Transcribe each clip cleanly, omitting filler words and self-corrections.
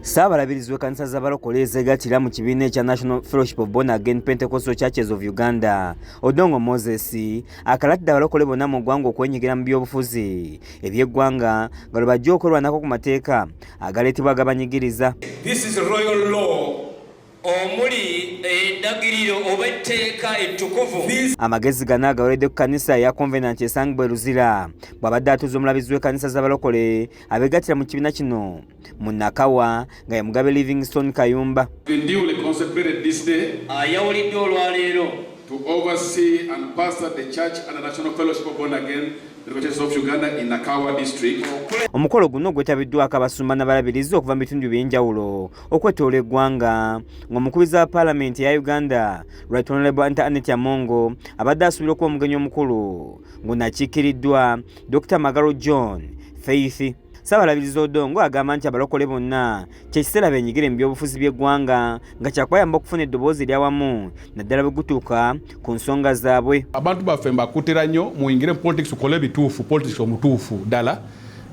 Ssaabalabirizi w'ekkanisa z'abalokole ezeegattira mu kibiina ekya National Fellowship of Born Again Pentecostal Churches of Uganda, Odongo Moses, akalatidde abalokole bonna mu ggwanga okwenyigira mu byobufuzi eby'eggwanga nga lwe bajja okwerwanako ku mateeka agaleetebwa agabanyigiriza. This is royal law. Omuli endagiriro oba etteeka ettukuvu. Amagezi gano agaweredde ku kkanisa eya Convenant esangibwa e Luzira bw'abadde atuuza omulabirizi w'ekkanisa z'abalokole abeegattira mu kibiina kino mu Nakawa nga ye Mugabe Livingstone Kayumba. Been duly consecrated this day Ayawuliddwa olwaleero to oversee and pastor the church and the National Fellowship of Born Again Churches of Uganda in Nakawa District. Omukolo guno gwetabiddwako abasumba n'abalabirizi okuva mu bitundu eby'enjawulo okwetoola eggwanga, ng'omukubiriza wa Paalamenti eya Uganda, Right Honorable Anita Annet Among, abadde asuubira okuba omugenyi omukulu, ng'onakiikiriddwa Dr. Magalo John Faith. Ssaabalabirizi Odongo agamba nti abalokole bonna kyekiseera beenyigire mu byobufuzi by'eggwanga nga kyakubayamba okufuna eddoboozi eryawamu, naddala bwe gutuuka ku nsonga zaabwe. Abantu baffe mbakutira nnyo, muyingire mu politics, tukole ebituufu, politics omutuufu ddala,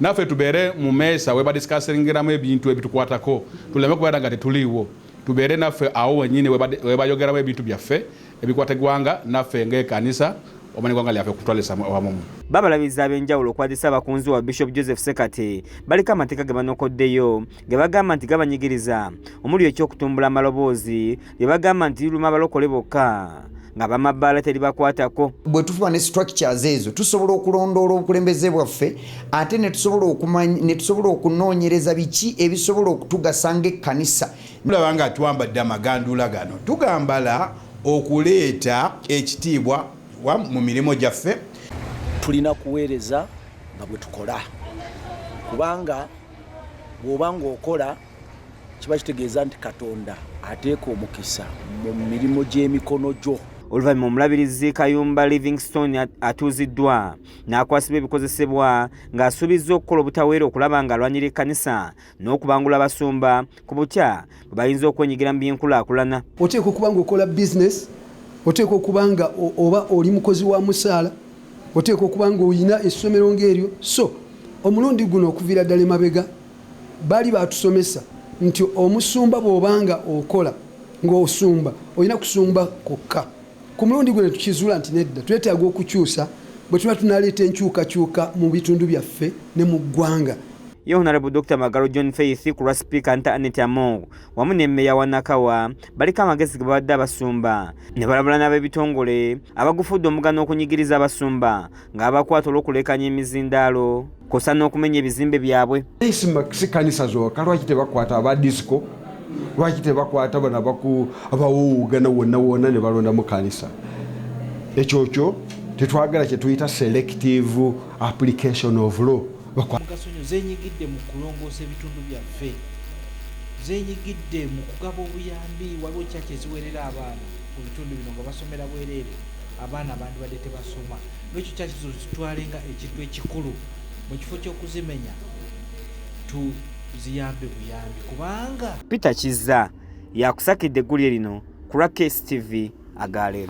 naffe tubeere mu meesa we badiscussingiramu ebintu ebitukwatako, tuleme kubeera nga tetuliiwo. Tubeere naffe awo wenyini we bayogeramu ebintu byaffe ebikwata eggwanga, naffe ng'ekkanisa oba n'eggwanga lyaffe okutwalisa awamu. Babalabirizi ab'enjawulo okwadisa abakunzi wa Bishop Joseph Sekate baliko amateeka ge banokoddeyo ge bagamba nti gabanyigiriza, omuli ekyokutumbula amaloboozi lye bagamba nti liruma abalokole bokka nga bamabbaala teribakwatako. Bwe tufuba ne structures ezo, tusobola okulondoola obukulembeze bwaffe, ate ne tusobola okunoonyereza biki ebisobola okutugasa ng'ekkanisa. Tulaba nga twambadde amagandula gano, tugambala okuleeta ekitiibwa mu mirimu gyaffe. Tulina kuweereza nga bwe tukola, kubanga bw'oba ng'okola kiba kitegeeza nti Katonda ateeka omukisa mu mirimu gy'emikono gyo. Oluvannyuma omulabirizi Kayumba Livingstone atuuziddwa n'akwasibwa ebikozesebwa ng'asuubizza okukola obutaweera okulaba ng'alwanira ekkanisa n'okubangula abasumba ku butya bwe bayinza okwenyigira mu by'enkulaakulana. Oteekwa okuba ng'okola bizinesi, oteekwa okuba nga oba oli mukozi wa musaala, oteekwa okuba ng'olina essomero ng'eryo. So omulundi guno, okuviira ddala emabega baali batusomesa nti omusumba bw'obanga okola ng'osumba, olina kusumba kokka. Ku mulundi guno tukizuula nti nedda, twetaaga okukyusa bwe tuba tunaleeta enkyukakyuka mu bitundu byaffe ne mu ggwanga. Ye Honorable Dr. Magalo John Faith ku lwa Sipiika Anita Annet Among wamu ne Mmeeya wa Nakawa baliko amagezi ge babadde abasumba ne balabula n'ab'ebitongole abagufudde omugano okunyigiriza abasumba ng'abakwata olw'okuleekanya emizindaalo kw'ossa n'okumenya ebizimbe byabwe. Si kanisa zokka, lwaki tebakwata aba disco? Lwaki tebakwata bano abawuwugana wonna wonna ne balondamu kanisa? Ekyo kyo tetwagala, kyetuyita selective application of law. Mugaso nnyo zenyigidde mu kulongoosa ebitundu byaffe, zenyigidde mu kugaba obuyambi. Waliwo church eziwerera abaana mu bitundu bino nga basomera bwereere, abaana bandibadde tebasoma. Lwekyo church zo zitwale nga ekintu ekikulu, mu kifo ky'okuzimenya tuziyambe buyambi kubanga Peter Kizza yakusakidde eggulire lino ku lwa KSTV agaleero.